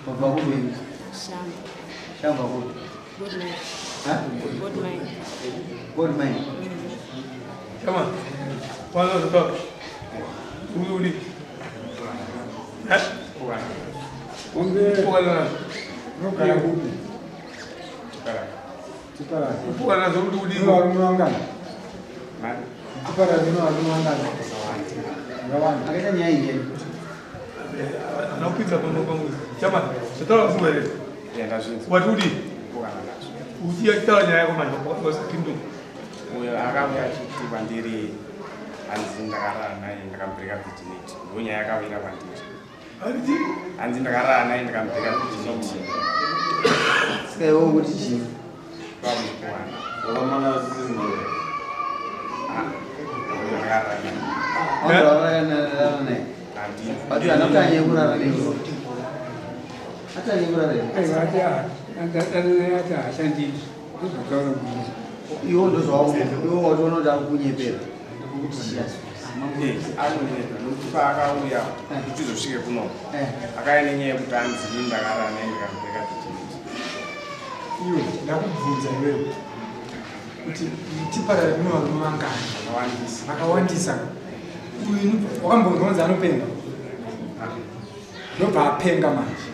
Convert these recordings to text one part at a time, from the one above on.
Wabva kupi? Shamba. Shamba kupi? Gold mine. Ha? Gold mine. Gold mine. Chama. Kwanza kutoka. Uri uri. Eh? Unge Kupokana. unogara kupi? Tiparari. Kupokana zvokuti uri. Une varume vangani? Tiparari une varume vangani? Vakawanda. Akaita nyaya iyi. Anopinza pano pangu. Chama, zvataura kufunga here? Wati uri. Uchitaura nyaya yako manje kingdom. Uyo akauya achiti kwandiri hanzi ndakarara naye ndakamubreaka virginity. Ndo nyaya yakawira kwandiri. Hanzi Hanzi ndakarara naye ndakamubreaka virginity. Saka iwe kuti chii? Kwamukuwana. Wakamana zizino. Ah, uyo ndakarara naye. Wakarara naye. Handina. But haana kuti anyanye kurara newe. Ati anyanye kurara newe. Aiwa, ati ati haashandii. Ndozvataura kuti. Iwe ndozvawakufunga. Iwe watoona kuti akukunyepera. Kuti chii asi? Eh, anonyepa nokuti paakauya kuti tizosvike kuno Eh. akauya nenyaya yekuti hanzi ini ndakarara naye ndikamubreaka virginity. Iwe ndakubvunza iwewe kuti tiparari mune varume vangani? Vakawandisa. Vakawandisa. Uyu wakambonzwa anopenga? Ndobva apenga manje.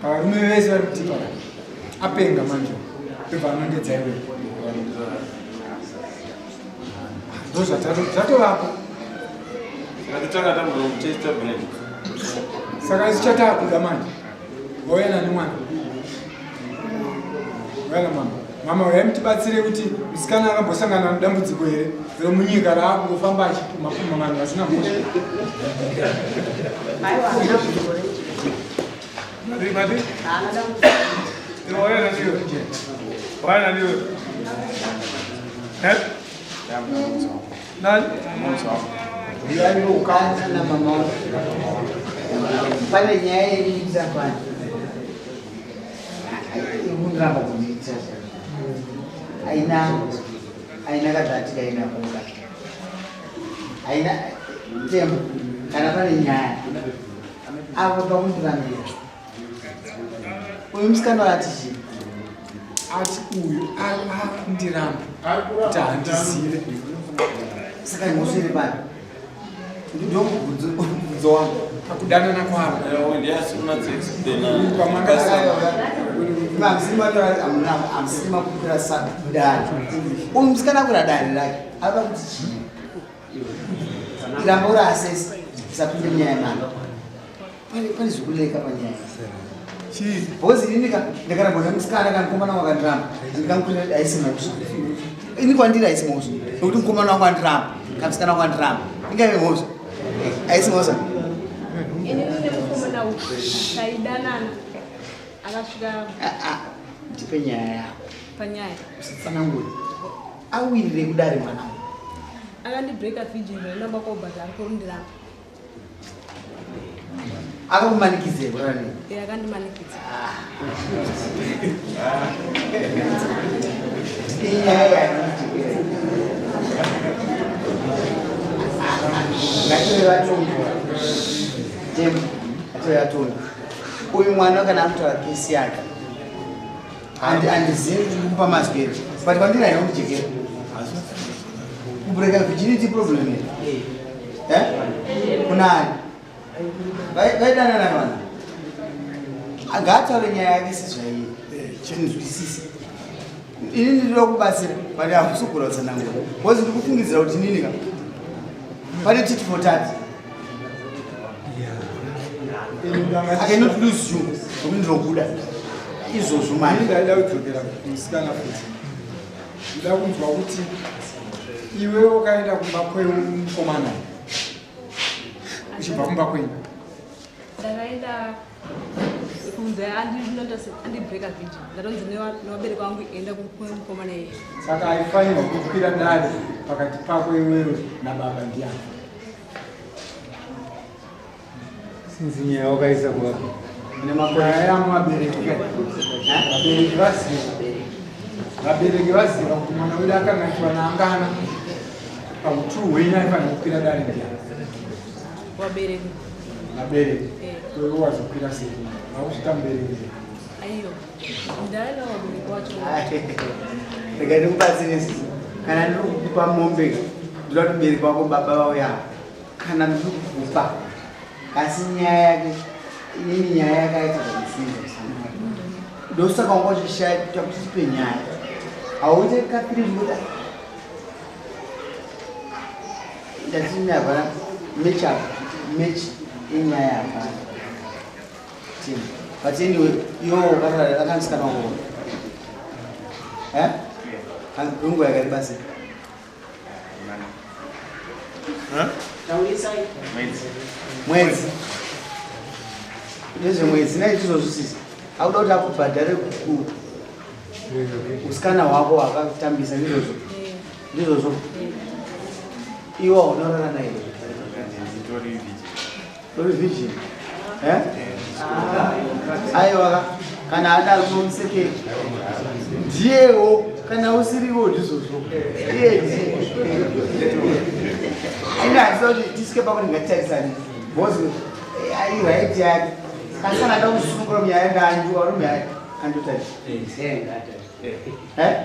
Pavarume vese vari kutiparari apenga manje. Ndobva anongedza iwewe. Ndozvatovapo. Ngatotanga tambomutesta brain. Saka isu chatakuda manje. Wauya nani mwana? Wauya namama. Mama uyai mutibatsire kuti musikana akambosangana nedambudziko here remunyika raakungofamba achipuma puma vanhu vasina mhosva. Aiwa, haana dambudziko rechi. Mati mati. Haana dambudziko. Waya naniwe. Waya naniwe. Eh? Nani? Uyani ukama na mama wako. Pane nyaya iriita pano. Ikundiramba kundiita. Aina kadhati kaina kuda. Aina tembo kana pane nyaya. Apo pakundirambira. Uyu musikana ati chii? Ati uyu akundiramba kuti handizive. Saka mhosva iri pano. Ndomubvunzo wangu. Pakudanana kwavo. Hamusima makukwira dare. Uyu musikana akwira dare rake. Anoda kuti chii? Iramba uri asesi usapinde munyaya mano. Pane zvekuleka panyaya. Chii? Because inini ka ndakarambwa nemusikana kana mukomana wangu akandiramba. Ndikamukwira haisi mhosva. Ini kwandiri haisi mhosva. Nekuti mukomana wangu andiramba. Kana musikana wangu andiramba. Ingave mhosva. Haisi mhosva. Inini nemukomana uyu taidanana akasvika Ah, ah. Ndipe nyaya yako. panyaya. Usatsanangure. Awirire kudare mwana wangu. Akandibreaka virgin ndaenda kobhadhara kurundiramba. Akakumanikidza kurara newe. Eh, akandimanikidza. Inyaya yandichekera. Ngatove vatongi. Tembo, ngatove vatongi. Uyu mwana kana akutaura kesi yake. Handizivi kuti kumupa mazwi here. But kwandiri haina kundijekera. Kubreka virginity problem here. Eh? Kunani? Vaidanana vana. Ngaataure nyaya yake sezvairi. Tinzwisise. Ini ndinoda kubatsira but hakusi kugona kutsanangura. Because ndiri kufungidzira kuti nini ka. Pane tit for tat. I cannot lose you. Nokuti ndinokuda. Izvozvo Ini manje. ndaida kudzokera kumusikana futi. Ndoda kunzwa kuti iwe wakaenda kumba kwemukomana uchibva kumba kwenyu. Ndakaenda kunze andibreaka virgin. Ndatonzi nevabereki vangu enda kumukomana iye. Saka aifanirwa kukwira dare pakati pako iwewe nababa ndiani? Sinzi nyaya wakaisa kuvapi? Nyaya yamuvabereki ka. Vabereki vaziva. Vabereki vaziva kuti mwana wedu akanganiswa naangana. Pautu hwenyu aifanira kukwira dare ndiani? Vabereki. Vabereki. Eh. Iwe wazokwira sei? Wakuzvita mubereki. Aiyo. Ndaenda vabereki wacho. Rega ndikubatsire sisi. Kana ndiri kukupa mombe, ndoda kuti mubereki wako baba vauya. Kana ndiri kukupa. Asi nyaya yake, inini nyaya yakaita zvekusinza. Ndosaka wanga uchishaya kuti tipe nyaya. Hauite kapiri zvekuti ndatini hapana match up match inyaya hapana. Tim. But anyway, yo akandisikana wangu. Eh? Nguva yakareba sei? Mwedzi. Nezvemwedzi naizvozvo sisi. Akuda kuti akubhadhare usikana hwako hwakatambisa ndizvozvo. Ndizvozvo. Iwe unorara naye. Tori virgin. Eh? Aiwa kana adaro unomusekera. Ndiyewo kana usiriwo ndizvozvo. Iye ndiye. Ine handisa kuti tisvike pakuti ngatitarisane. Because right yake. Asi kana ada kusunungura munyaya ngaandiwa rume yake andotarisa. Eh?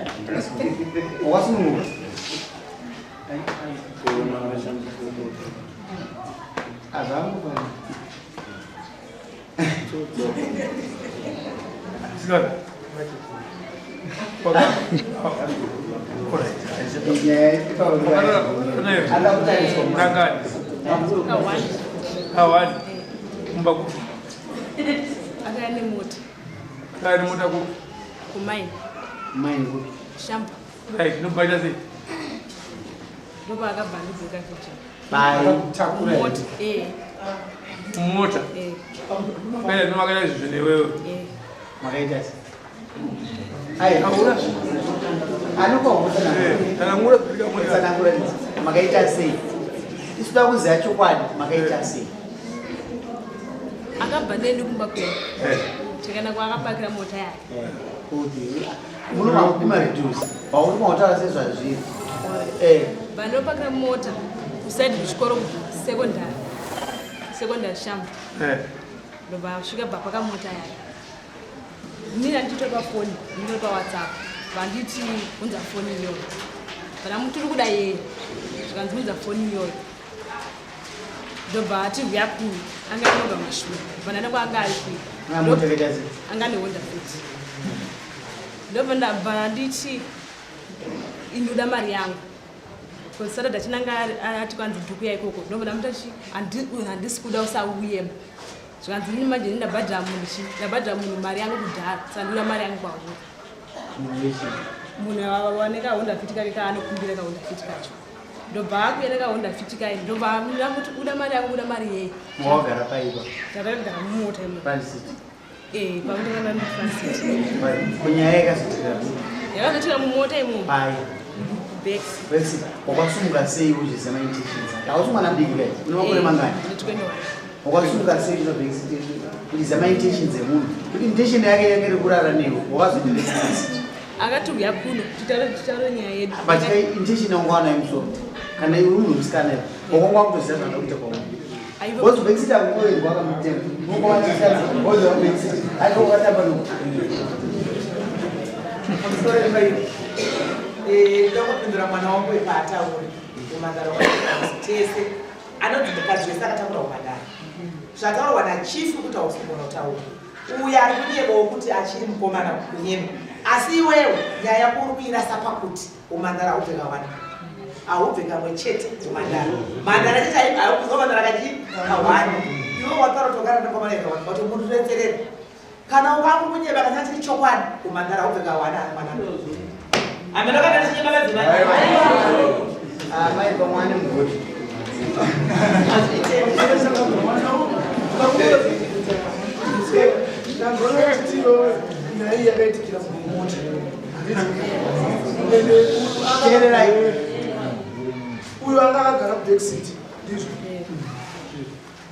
Wakasununguka? Azvangu Sikana. Ada kutariswa. Nangani? Kawani. Awani. Kumba kupi? Akauya nemota. Kaya nemota kupi? Kumaini. Maini kupi? Shamba. Right, nobhaita sei? Ndopa akabva andibreaka virgin. Pai. Takura. Mota. Eh. Mumota. Eh. Kaya makaita izvi newewe. Eh. Makaita sei? Ai, anopa Tsanangura kupika mota. tsanangura makaita sei? Isu toda kuziva chokwadi makaita sei? Akabva neni kumba kwedu. Eh. Tikaenda kwaakapakira mota yake. Kuti munoma reduce. Pauri mautaura sezvazviri. Eh, Vanopakira mota kusaidi kuchikoro secondary. Secondary shamba. Eh. Ndobva asvika bva paka mota yake. Inini handitori pafoni, ndinotori paWhatsApp. Vanditi unza foni iyoyo. Kana muturi kuda yeye. Zvikanzi unza foni iyoyo. Ndobva ati huya kuno. Anga anobva mashure. Bva ndaenda kwaanga ari kuya. na mota yakaita sei? Anga nehonda futi. Ndobva ndabva nditi inoda mari yangu. Because Saturday achinanga ati kwanzi ndikuya ikoko. Ndobva ndamuti chi handisi kuda usauye. Zvikanzi inini manje ini ndabhadhara munhu chi ndabhadhara munhu mari yangu kudhara. Saka ndinoda mari yangu kwauri. Munhu weshe. Munhu ane kahonda fiti kake kaanokumbira kahonda fiti kacho. Ndobva akuya nekahonda fiti kaye. Ndobva ndamuti uda mari yangu uda mari yei. Mawagara paipa. Ndakagara mumota imomo. Front seat. Eh, pamutanga ndiri front seat. Kunyaya yakazoitira Yakazoitira mumota imomo. pai. Back. Back wakasumuka sei uchiziva maintentions ake? Hausi mwana mudiki kai? Une makore mangani? Ndine 21. Wakasumuka sei uchida back seat uchiziva maintentions emunhu? Kuti intention yake yanga iri kurara newe, wakazoita back seat. Akati uya kuno titaure nyaya yedu. But kai intention yangu wanayo musoro. Kana iwe uri musikana iwe, wakanga wakutoziva zvanoda kuita kwauri. Aiwa. Because back seat hakungoendwa kamutemo. Unongowachisadza, woziva back seat. Aiko wakatamba no. Pamusoro pepairi ndakupindura mwana wangu wepaatauri umhandara tese anonzi mukadzi wese akatakura umhandara zvataurwa nachifu kuti hausi kugona kutaura uyo ari kunyebawo kuti achiri mukomana kunyema asi iwewe nyaya yako uri kuirasa pakuti umhandara haubve kawanda haubve kamwe chete umhandara mhandara chete haubve mhandara kachi kawanda iwe wataura kuti wakara nemukomana kawanda kuti munhu kana ukangunyeba kana chiri chokwadi umhandara haubve kawanda mwana ameno kana ndichinyeba madzimai Amai pamwe ane mugoti. Ndangona chitiro nyaya iyi yakaitikira mumota. Ende Teererai. uyu anga akagara kuback seat ndizvo.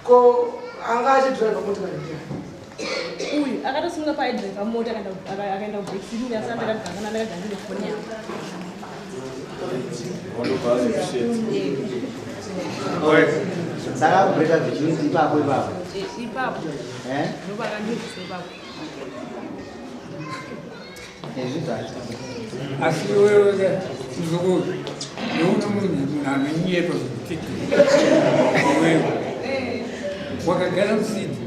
Ko anga achidhiraivha motikari ndiani? Uyu akatosunga paidhiraivha mota akaenda kuback seat uyu asati ndakagara ndakagara ndine foni yangu. Wandobva azokushedza. Right. Saka akubreaka virginity ipapo ipapo. Ipapo. Eh? Ndopakandibvisa ipapo. Asi iwewe muzukuru ndouna munhu munhu anonyepa zvekuti iwewe wakagara musiti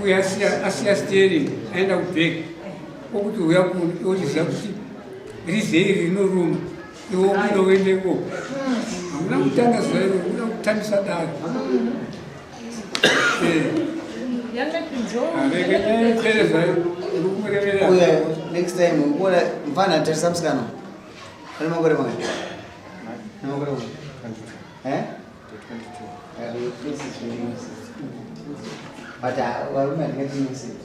uye asiya steering aenda kubheki okuti uya kuno iwe uchiziva kuti rizei rinoruma iwe ukuda uende ikoko hamuna kutanga zuva iro kuda kutambisa dare. Uya next time ukuona mfana tarisa musikana ane makore mangani? Ane makore mangani? Eh? 22. Your face is very innocent. But varume handingati innocent.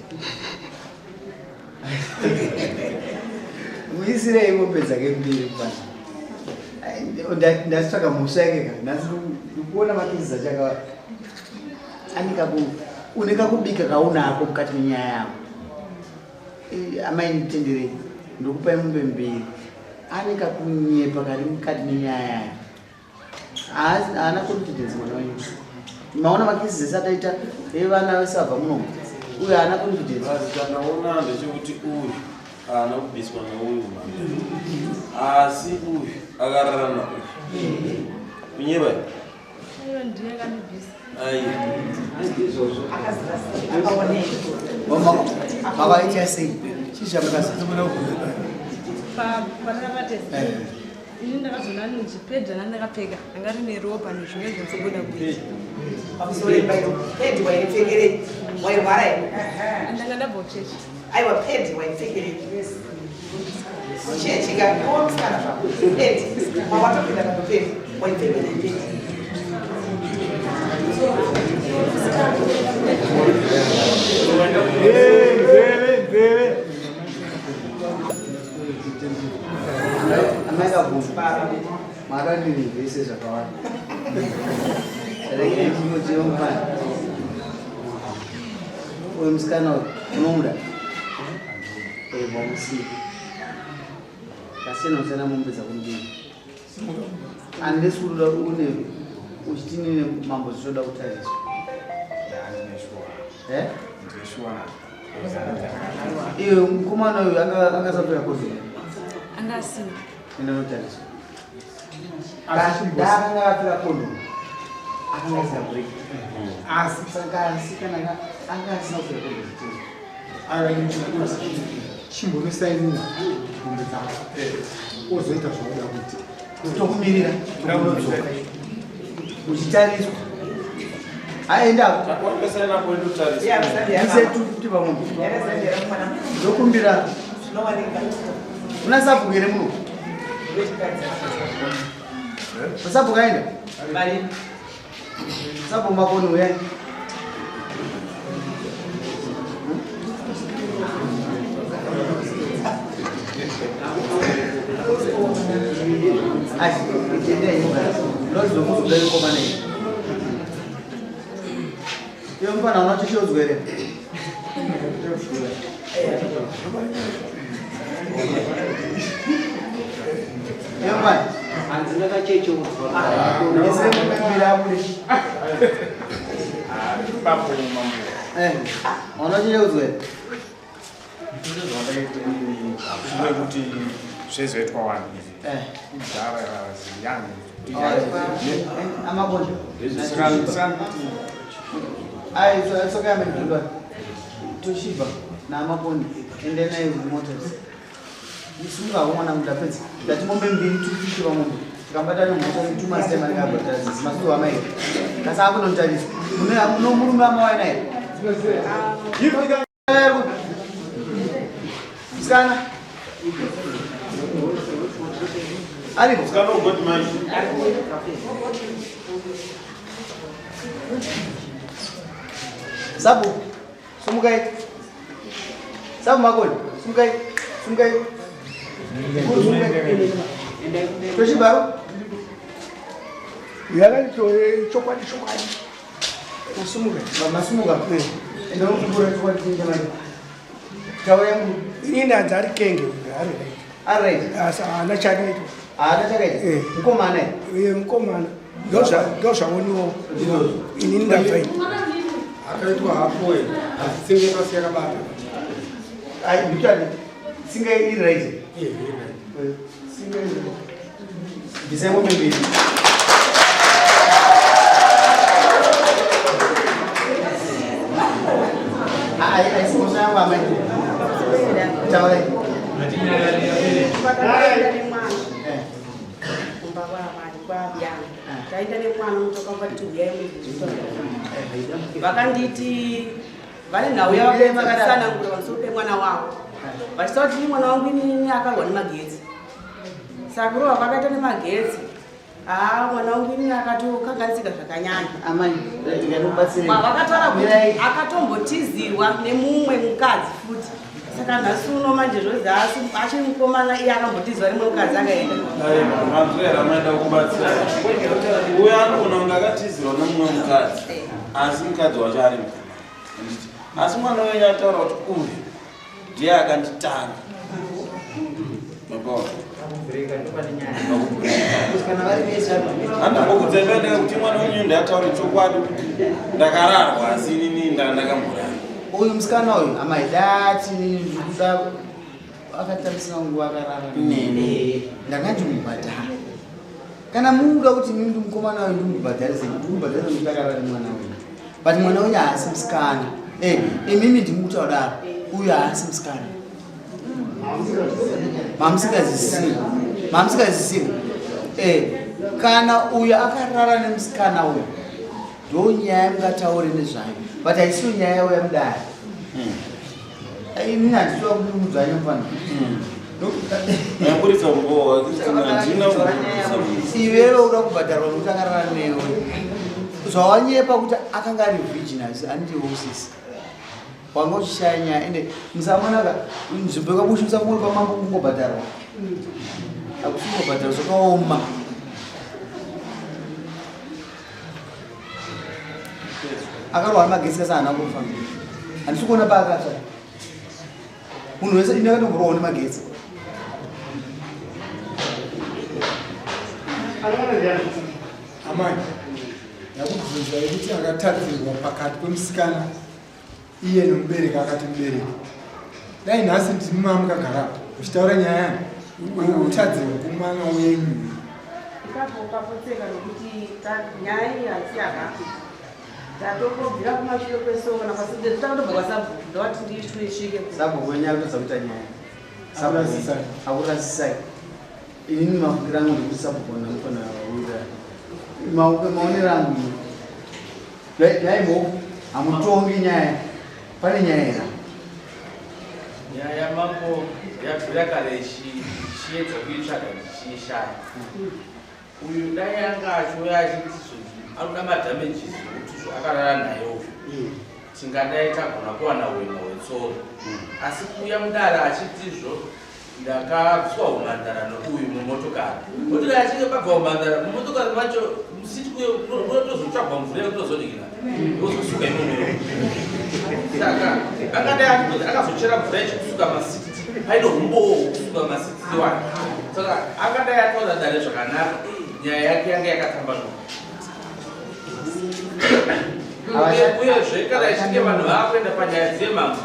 Muisirei mombe dzake mbiri mfana. Ndatsvaka mhosva yake ka. Nhasi ndikuona makezi acho akawanda. Ane kaku une kakubika kaunako mukati menyaya yako. Amai nditenderei. Ndikupai mombe mbiri. Ane kakunyepa kari mukati menyaya yake. Haana confidence mwana wenyu. Maona makisi ese ataita evana vese vabva muno. Uyu haana confidence. Chandaona ndechekuti uyu haana kubviswa neuyu mwana. Asi uyu akarara nauyu. Kunyeba? Aiwa ndiye akandibvisa. Ai. Makaita sei? Chii chamakaita? Patakatesta. Ini ndakazoona nechipedha ndandakapfeka anga rine ropa nezvimwe zvinobuda kuita. Pamusoro pedi waipfekerei? Wairwara here? Ndanga ndabva kuchechi. Aiwa pedi waipfekerei? Kuchechi ka iwe musikana zvako. Pedi. Mawatopinda kapopedi waipfekerei pedi? Nzeve, nzeve. Amai kabvumba makandirivhese zvakawanda. Regai ndingotiwo mufana. Uyu musikana uyu unomuda? Eva usiku. Kasiyana usiyana mombe dzako mbiri. Unless unoda une uchitinine mambo zvichoda kutariswa. Eh? Iwe mukomana uyu angasapera kozi. Anga asina. Enda unotariswa. Akanga akapfeka kondomu. Akanga asina break. Asi saka asi kana anga asina kupfeka kondomu. Chimbonosainira mombe dzako ozoita zvauda kuita. Tokumirira tokunodzoka uchitariswa. Aenda. Ise 250 pamombe. Ndokumbira. Una sabhuku here muno? Sabhuku aenda? Sabhuku Makoni uyai. Asi, itendei mugara. Ndozomuzuda yukomana iyi. Iwe mfana unochishodzwa here? Iwe mfana. Handina kachecheudzwa. Ese mupembera abude. Eh, unochishodzwa here? Zvekuti zvezoitwa vanhu izvi. Kudhara ziyani. Amakonjo. Ai, it's okay, I'm in good. Toshiba naAmakonde ende naye kumotors. Isimuka mwana mudapedza. Ndati mombe mbiri 250 pamombe. Tikambata nemota two months time anenge abhadhara masuwa amai. Kasi akunotariswa. Mune muno murume amawai naye. Musikana. Aripo. Musikana ugoti manje. Sabu, sumukai. Sabu Makoni, sumukai. Sumukai. Sumukai. Toshibaro. Yakati chokwadi chokwadi. Masumuka. Masumuka. Enda unokubura chokwadi chinja manje. Taura yangu. Ini ndanzi ari kenge ari right. Ari right. Asi haana chakaitwa. Haana chakaitwa. Mukomana. Iye mukomana. Ndozvaoniwawo inini ndabva ini. Akaitwa hapoe asi tsinga yepasi yakabata. Ai, nditani tsinga iri right. Tsinga iri. Bvisai mombe mbiri. Ai, ai, mhosva yangu amai. Taurai. Vakaenda nemwana kumba kwaamai kwaabiyana, taenda nemwana mutokamva kuti huyai muzi. Vakanditi vane nhau yavakatsanangura pamusoro pemwana wavo, vachitaura kuti mwana wangu inini akarwa nemagetsi. Saka kurova kwakaita nemagetsi, haa, mwana wangu inini akatokanganisika zvakanyanya. Amai, ndinobatsirei. Vakataura kuti Mirai. akatombotizirwa nemumwe mukadzi futi. Saka nhasi uno manje zvozi asi achiri mukomana, iye akambotizwa rimwe mukadzi akaenda. Manzwera maenda kubatsira uyo anogona kunge akatizirwa nemumwe mukadzi, asi mukadzi wacho ari mukadzi. Asi mwana wenyu ataura kuti uyu ndiye akanditanga. Mapaona? Kana vari vese Handambokudzai kuti mwana wenyu ndiataure chokwadi kuti ndakararwa, asi inini ndakamborara. Uyu musikana uyu, amai, dati ndikuda akatambisina nguva akarara nene, ndakandimubhadhara. Kana muda kuti inini ndi mukomana uyu ndimubhadharise, ndimubhadharise nekuti akarara nemwana uyu, but mwana uyu haasi musikana. Imimi ndimukutaura daro, uyu haasi musikana. Mamusikazisiwa, mamusikazisiwa. Kana uyu akarara nemusikana uyu, ndo nyaya mungataure nezvayo, but haisiyo nyaya yauya mudare. Inini handitoda kudimudzanya mufana. Yaburitsa mbowa, handina kubudisa. Iwewe uda kubhadharwa nokuti akarara newe. Zvawanyepa kuti akanga ari virgin, handiwo sisi wanga uchishaya nyaya. Ende musamonaka nzvimbo yekabushu, musafunga kwamambo kungobhadharwa, hakusi kungobhadharwa, zvakaoma. Akarwa nemagetsi kasi haana kufa. Handisi kuona paakatsva. Munhu wese ini akatomborwawo nemagetsi. Amai, ndakubvunza yekuti akatadzirwa pakati pemusikana iye nomubereki. Akati mubereki, dai nhasi ndimi mamukagarapo uchitaura nyaya utadzirwa kumwana wenyu. Ipapo papotseka nokuti nyaya iyi haisi yakapi. Tatongobvira kumashure kweso kana takatobva kwasabhuku, ndovati ndisvike. Sabhuku wenyu akutadza kuita nyaya. Akurasisai. Akurasisai. Inini mafungiro angu ndekuti sabhuku namufana wira maonero angu ini. Dai mo hamutongi nyaya, pane nyaya here? Nyaya yamambo yabvira kare ichiedza kuitsvaga, ndichiishaya. Uyu dai anga achiuya achiti zvinhu anoda madamages ekuti zvo akarara naye uyu, tingadai tagona kuwana hwema hwetsoro. Asi kuuya mudare achitizvo ndakabviswa umhandara nouyu mumotokari, motokari achinge pabva umhandara mumotokari macho musiti kunotozotsvagwa mvura yekutozodikira yozosuka imomoyo. Saka akadai achitozi akazochera mvura yechikusuka masititi, paine umbowo hwekusuka masititi wake. Saka akadai ataura dare zvakanaka, nyaya yake yanga yakatambanuka. Uyezve kana ichinge vanhu vaakuenda panyaya dzemamwe,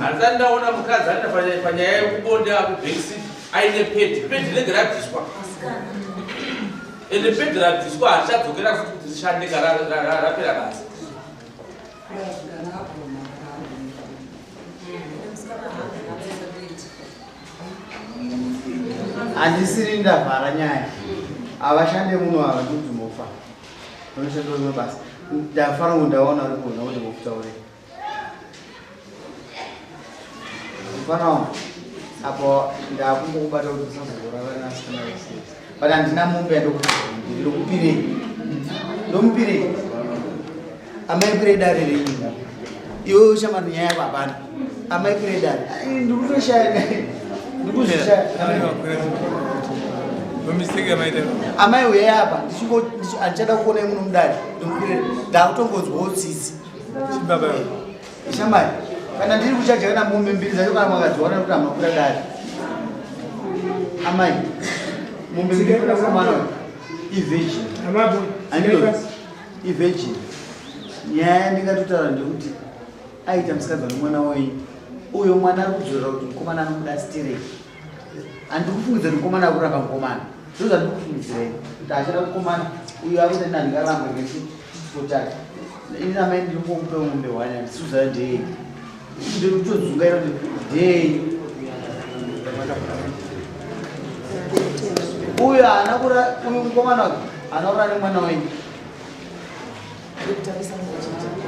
handisati ndaona mukadzi anoenda panyaya yekubonde akubackseat aine pad. Pad rinenge rabviswa, ende pad rabviswa harichadzokera futi kuti rishande rapera basa. Handisiri ndavhara nyaya. Havashande muno ava, ndikuti mofa vanoshanda rimwe basa. Ndafara ngo ndaona uri kuona kuti mokutaurei mufana wangu. Apo ndakumbokubata kuti usazorara nasikana vese, but handina mombe yandokuti ndokupirei, ndomupirei. Amai, kwirei dare renyu. Iwe ushamari, nyaya yako hapana. Amai, kwirei dare. Ai, ndikutoshaya, ndikuzvishaya. Mistake yamaita. Amai, uyai apa. Handichada kuonai muno mudare. Ndomukwirei, ndakutongonzwawo tsitsi. Chibaba. Shamari, kana ndiri kuchaja kana mombe mbiri dzacho kana makadziwana kuti hamakwira dare. Amai, mombe mbiri kuna mwana ivirgin. Amabo. Andilo ivirgin. Nyaya yandingatotaura ndekuti aita musikazwa nemwana wenyu. Uyo mwana ari kudzorera kuti mukomana anomuda stereki. Handiri kufungidzira kuti mukomana ari kuramba mukomana. Ndozvo zvandiri kufungidzira ini. Kuti achada mukomana uyo ari kuti ndingaramba ngechituko chake. Ini namai ndiri kungomupa mombe hwani handisi kuziva ndeyei. Ndiri kutodzungaira kuti ndeyei. Uyo haana kura uyu mukomana uyu haana kurara nemwana wenyu.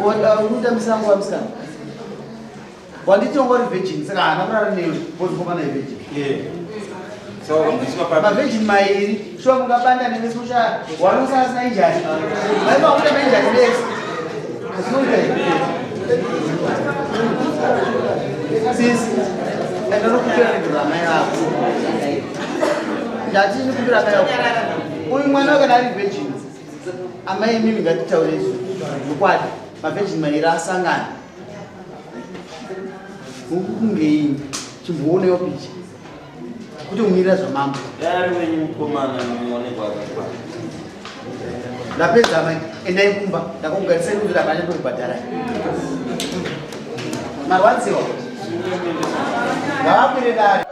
Uri kutambisa nguva musikana. Wanditi wanga uri virgin saka haana kurara newe because mukomana ivirgin. Mavirgin mairi shuwa mungabanda nevese mushaya wanosara asina injari. Maiva kuita mainjari vese. Zvinoita here? Sisi, enda nokumbira regerero amai vako. Ndati ndikumbira amai vako. Uyu mwana kana ari virgin, amai imimi ngatitaure izvi. Zvokwadi, mavirgin mairi asangana. Ukungei chimboonewo picha kuti umirira zvamambo. Dai wenyu mukomana muonekwa akakwana. Ndapedza amai, endai kumba ndakugarisai kuti hapana ndokubhadharai. Marwadziwa? Ngavakwire dare.